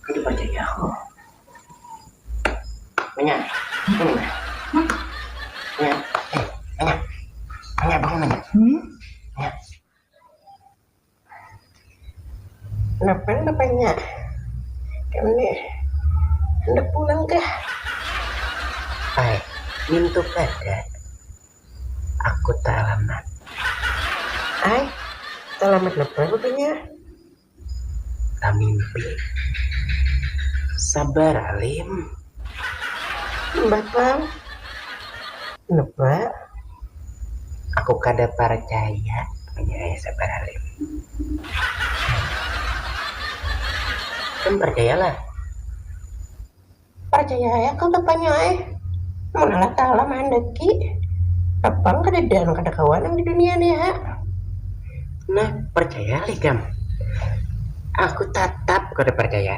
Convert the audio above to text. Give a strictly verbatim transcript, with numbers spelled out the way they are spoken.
Itu percaya aku. Banyak. Ini mah. Banyak. Eh, banyak. Banyak bangun banyak. Hmm? Banyak. Kenapa bapaknya? Kami hendak pulang kah? Ai, mintu kada. Aku talamat. Ai, talamat napa bapaknya? Tamimpi. Sabar, Alim. Bapa. Napa? Aku kada percaya, punya sabar Alim. Kan percayalah. Percaya ya kau bapaknya eh. Mun Allah Ta'ala mahandaki, apa kada dan kada kawan di dunia nih ya. Nah, percaya lih kam. Aku tatap kada percaya.